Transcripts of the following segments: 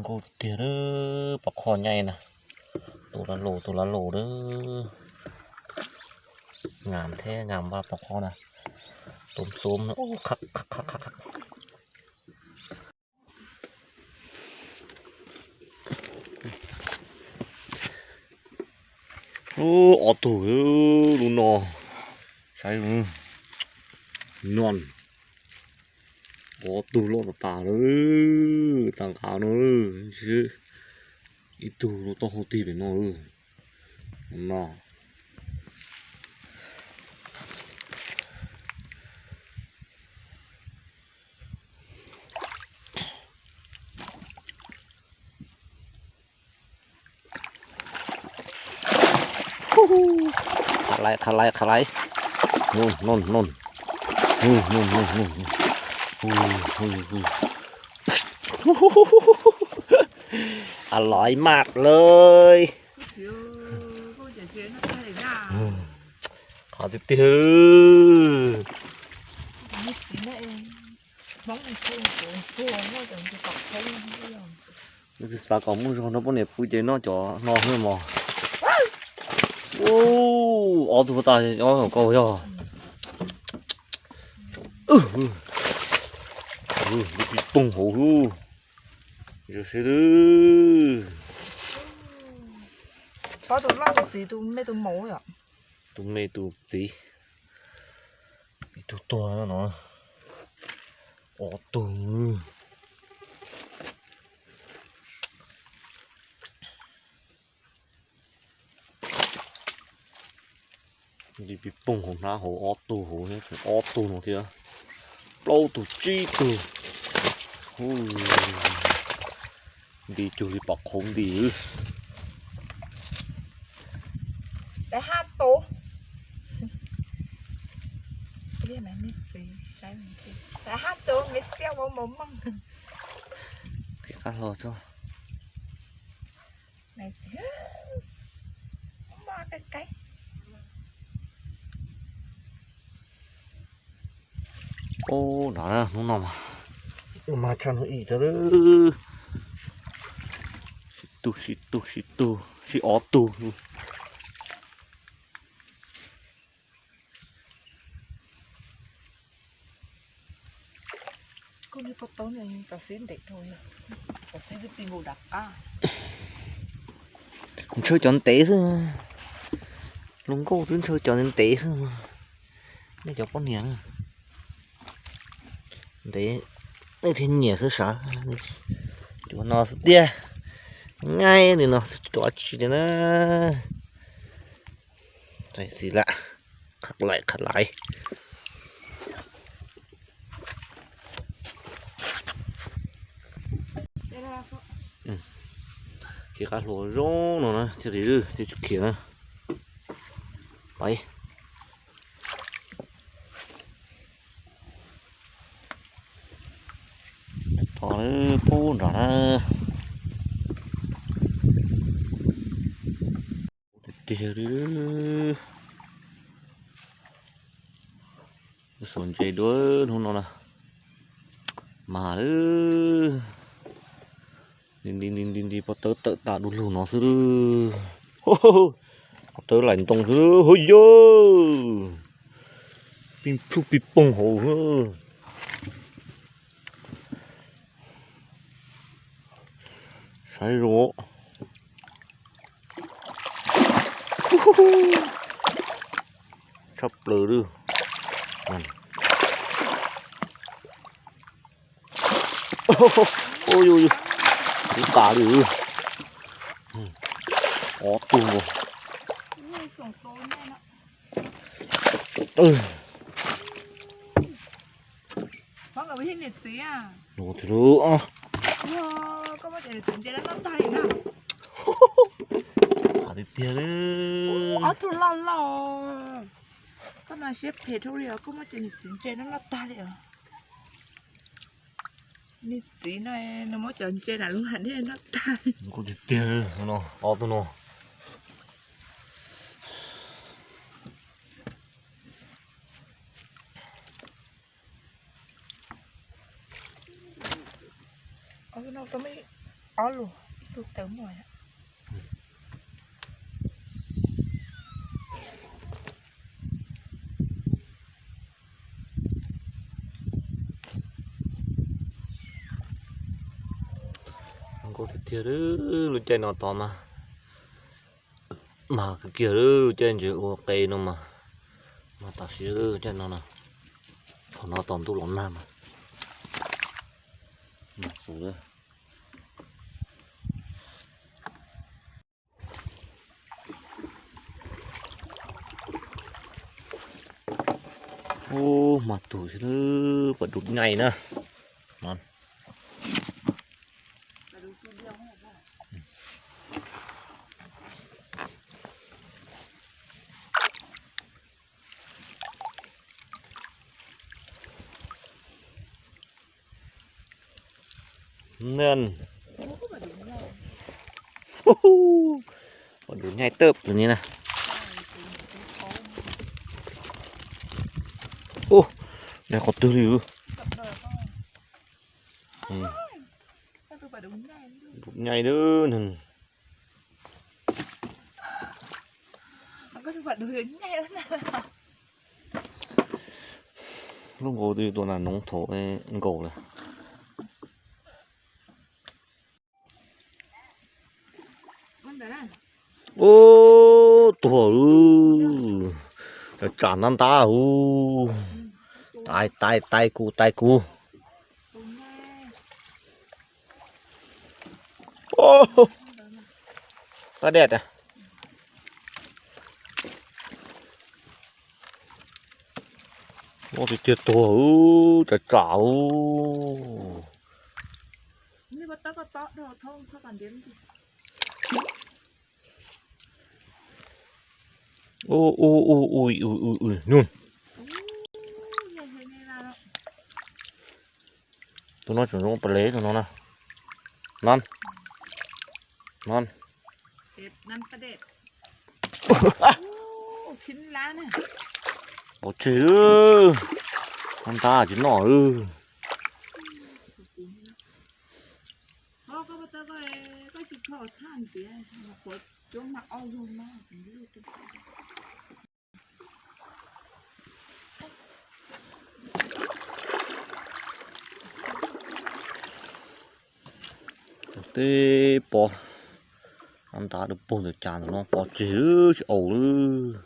Kuj tiag, pov qho nyaj na. Tus lav lus, tus lav lus na. Ngam thiab ngam vaj pov qho na. Tus xub na. Ob tug lub no, saib no, ob tug loj tas tas lawm, tag nqav no, ib tug lub taub hau tig pem no no. Khav laiv, khav laiv, khav laiv. Noj, noj, noj. อร่อยมากเลย Qhov tiag tiag. Nws tsis xav kom muaj zog no poj niam pw ces noj cov no xwb mos. Ob tug tas, ob tug kauj yog. Lub pis pooj hauv. Tus me tus txiv, ib tug tuag no. Ob tug. Li pis pooj hauv hnab hauv ob tug hauv, ob tug no thiab. Plaub tug tsib tug. Nti cuag li pom qhauv nti. Qab hlo tso. Ub, nrad hnub no mas, ub, mas tshaj hnub ib tag. Sib tug, sib tug, sib tug, sib ob tug. Ntshaw cov ntev xwb. Hluas nkauj twb ntshaw cov ntev ntev xwb. Nej cov poj niam ntev, nej thiaj nyiam xwb sav. Cov no xwb tiag. Nqaij li no cov tsis li na. Txais xis lam, qhab laim qhab laiv. Khiav qab hlua zoo no na thiaj li, thiaj tsis khiav na. Pais. Tod pub nrad na. Tiag tiag li. Xuas ntses dua hnub no na. Mas lawm. Nti nti nti nti nti, pob tawb tawm tas du lug no xwb lawm. Pob tawb laim ntoo xwb lawm, hov yawg. Pij plhuj pij poog hauv. Saib zoo. Tshaj plaws li. Ub, ub, ub, tas li. Ob tug. Tus lub, koj muab cov niam txiv ntse no noj tag li na. Tiag tiag li. Ob tug loj loj. Koj mas siab phem dhau li os, koj muab cov niam txiv ntse no noj tag li os. Niam txiv no, nws muab cov ntse nram lub hav dej noj tag. Kuj tiag tiag li no, ob tug no. Ob tug no tau me ob lus, ib lus tawv muaj. Zoo nkauj tiag tiag, lub caij no tod mas mag kawg kiag, lub caij ntses ua qe no mas mag tam sim lub caij no na. Thaum no tos ntuj los nag mas mag xus lawm. Ub, mag tug thiab, pom dub nyaij na. Naj, pom dub nyaij tawm tus ni na. Ub, naj qhov twg li. Dub nyaij lawm. Lub nkaus twb tuaj nag noov thaum nkaus lawm. Ub, tuag lawm. Tsam ntab ntab ub. Tais tais tais kuv tais kuv. Ub, pab dej. Ub, tiag tiag tuag, tsam tsam ub. Ub ub ub ub ub ub. Tus no tseem zoo pas lev tus no na. Nan. Nan. Pov tseg lawm. Ntab ntab tsis noj lawm. Tej pov ntab dub pug ntawm cas ntawm no pov tseg lawm, tsis aus lawm.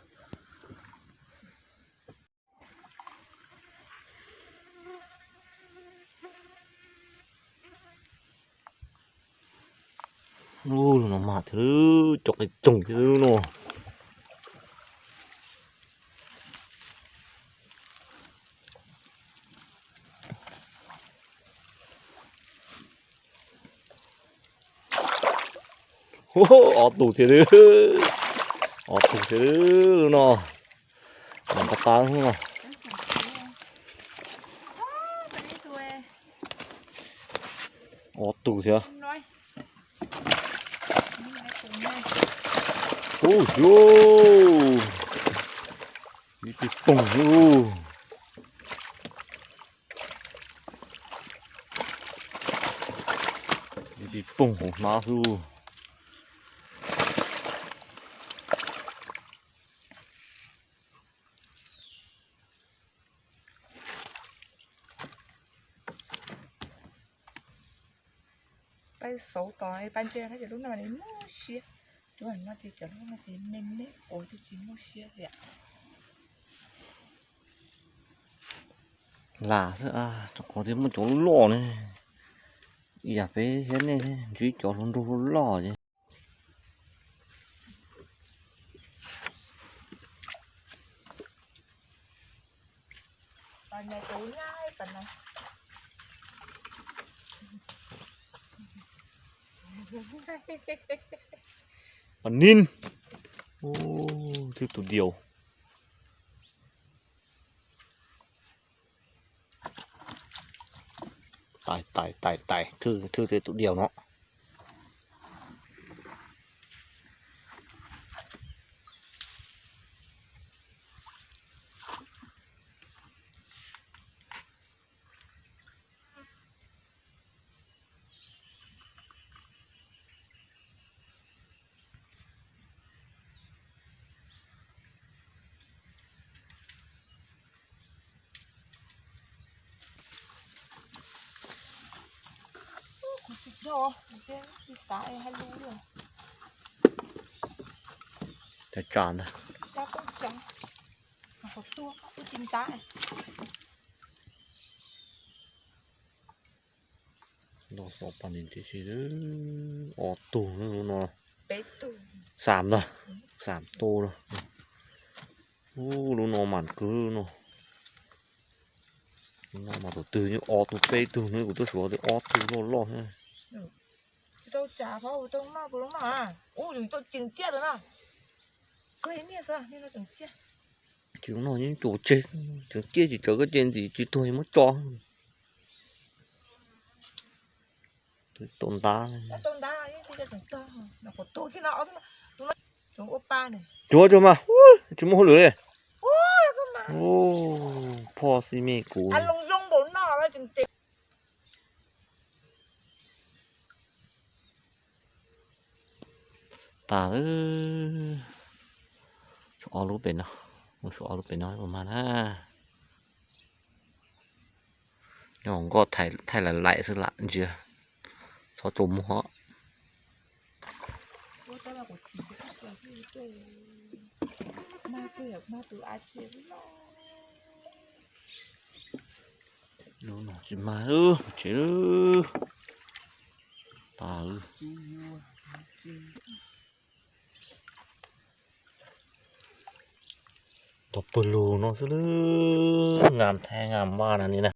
Ub, lub no mag thiab, cov qe coog thiab lub no. Ob tug thiab, ob tug thiab lub no. Nqa tas no. Ob tug thiab. Ub, ib tug poog lub. Ib tug poog hauv hnab xwb. Peb xauv tos pab ntse thiab ces lub no li muaj siab. Cov no ces cov lub no ces me me quav ces tsis muaj siab li. Lam xwb, qhov tias muaj cov loj loj ne. Yam peb thiab nej ntsib cov hluas nraug loj loj ces. Pom nin. Ub, twb tus diaus. Tais tais tais tais, thwj thwj tej tus diaus no. Cov tsam ntag. Nto xov pas nim tib si, ob tug lub no. Xam ntag, xam tau lawm. Ub, lub no mas kwv lub no. Lub no mas tus twg nyob ob tug peb tug no, kuv twb suav tias ob tug loj loj thiab. Tsis tau tsam, tau noj, tau noj. Ub, tseem tau tseem ciaj tus no. Tseem noj nyob cua tseg, tseem ciaj tsis tsawv koj ces ntxim tsis tuag muab tso. Tau ntab. Cuav cuag mas, tsis muaj hauj lwm li. Phoj xib me kuv. Tas lawm. Tshuav ob lub pem no, tshuav ob lub pem no puas mag na. Nyob hauv nkoj thaij laim laim xwb lam ntsia, txhob tsaus muag. Lub no tsis mag, tsev tas. Tau pawg lug no xwb, ngam thaib ngam vaj na li na.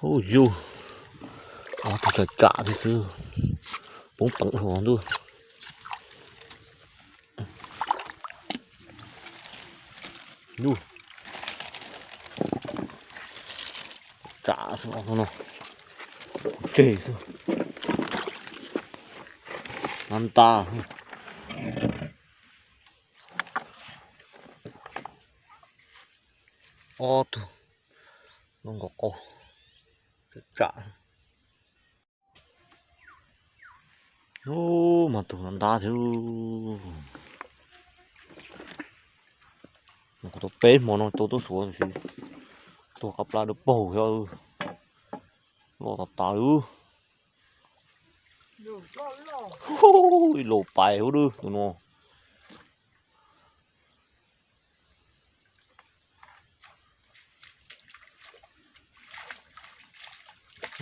Ub yug, ob tug tsam tsam thiab xwb, poob peem hlo ntuj. Yug, tsam xwb no, tseg xwb, nab ntab. Ob tug loj nkauj qau, tsam. Ub, mas tus no ntab thiab. Kuv tau peb hmo no tau tuaj suav tiam sis tuag qab plab dawb paug thiab. Loj tas tas li. Ib lo pais hub dub tus no.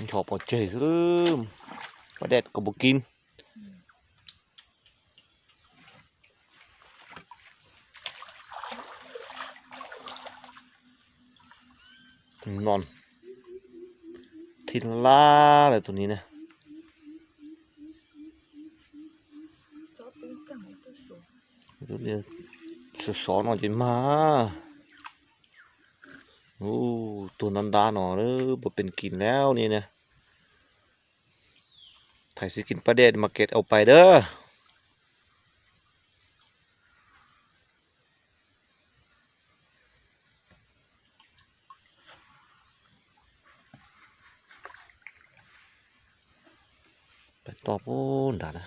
Nchos pov tseg xwb, paj dej kos pov kiv. No thib lab lawm tus ni na. Sov sov no ces mag. Ub, tuag ntab ntab no puas pem kis lawm ni na. Thaiv xib kis paj dej mas kev au pais dawb. Peb toj pub nrad na.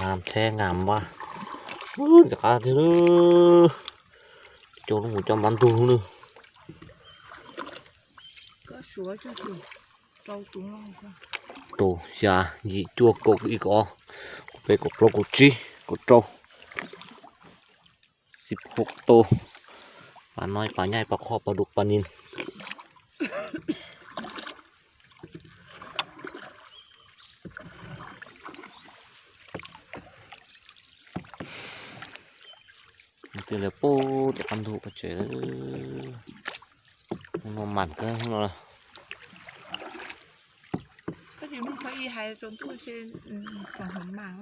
Ngam tsheb ngam vaj. Ub, ntxim qab tiag lawm. Coj lub mus coj npab ntug lawm. Rau xya yim cuaj kaum ib kaum ob kaum peb kaum plaub kaum tsib kaum rau. Xib phuam tus, pas no pas nyaj pas khoj pas dum pas nis. Tias lawv pub rov qab ntug pov tseg, no mam kawg no. Koj tsis muaj qhov ib hais rau ntuj, mas